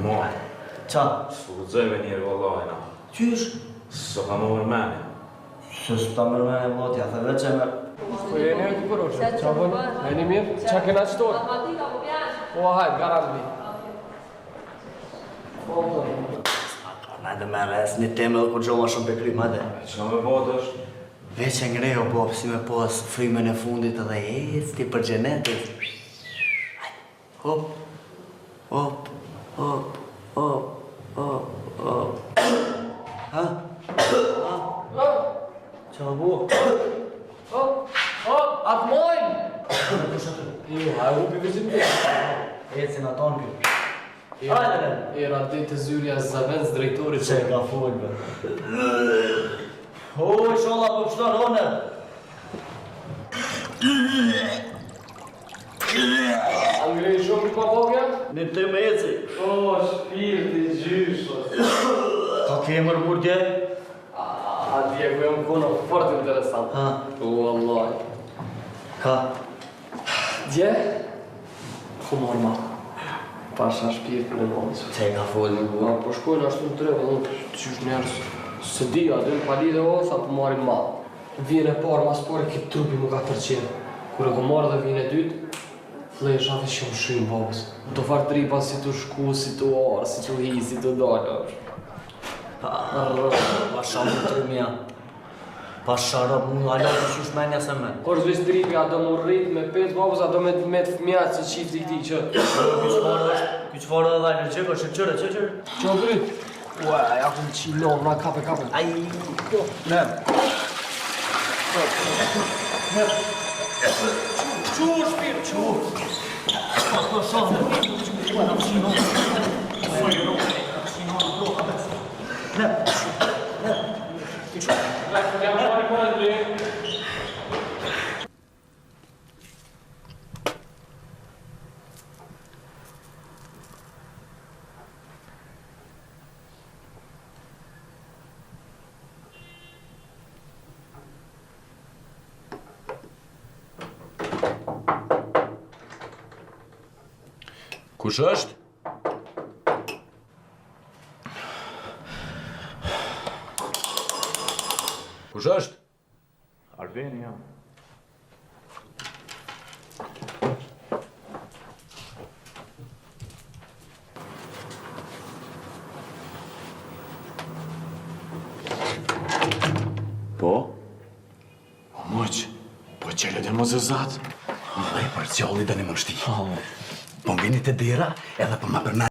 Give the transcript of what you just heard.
Mo. Qa? S'po guxoj me njeri vallahi na. Qysh? S'o ka më mërmeni. Se s'ta mërmeni vllati, ja the veç e me... Po jeni e kukuroshe, qa bën? A jeni mirë? Qa kena qëtor? Matematika po bjen. O, hajt, garant vi. Po, po. Hajde me res, një temë edhe kur gjo ma shumë për krym, hajde. Qa me bo tash? Veç e ngreo, po, si me pas frymën e fundit edhe ec ti për xhenet. Hajde. Hop, hop, hop, hop, hop, hop. Ha? Ha? Qa bo? Hop, hop, atë mojnë! Jo, a e hupi vizit të? Ecin aton ky. Hajde, le. Era dhe të zyrja zëvendës drejtorit. Se ka fol, be. O, inshallah po pështon, o ne. A ngrej shumë pa pokja? Një të me eci. O, shpirti gjyshës. Ka kemër burë dje? A, dje ku jam kono fort interesant. Ha, Wallahi. ka. Dje, ku morë ma? Pasha shpirtin e mos. Se ka fol, më burë. Ma, po shkojnë ashtu në treg, edhe qysh njerëz, se di, a din pa lidhe o, tha po marrim ma. Vjen e parë, mas pare, këtë trupi mu ka tërqenë. Kur e ko marrë dhe vjen e dytë, flesha veç jam shym babës. Do farë tripa si tu shku, si tu arë, si tu hi, si tu dalë. Pasha më trumja. Pasha rob, mu hala të qysh menja se me. Është veç tripi, a do mu rrit me pet babës, a do me me të fëmija si çifti këtij që... Ky çfarë është? Ky çfarë edhe alergjik është qyre, qyre. Që gryt? Ua, ja ku më qino, na kape, kape. Ai, ne. Qu, shpirt, qu. Po, po, shoh. Ua, na qino. Ne. Ne. Jam marrë marrë bre. Kush është? Kush është? Arbeni jam. Po? O moq, po qele dhe mos e zatë. Ai për gjalli dani më shti. Po ngeni të dera edhe po ma përmend.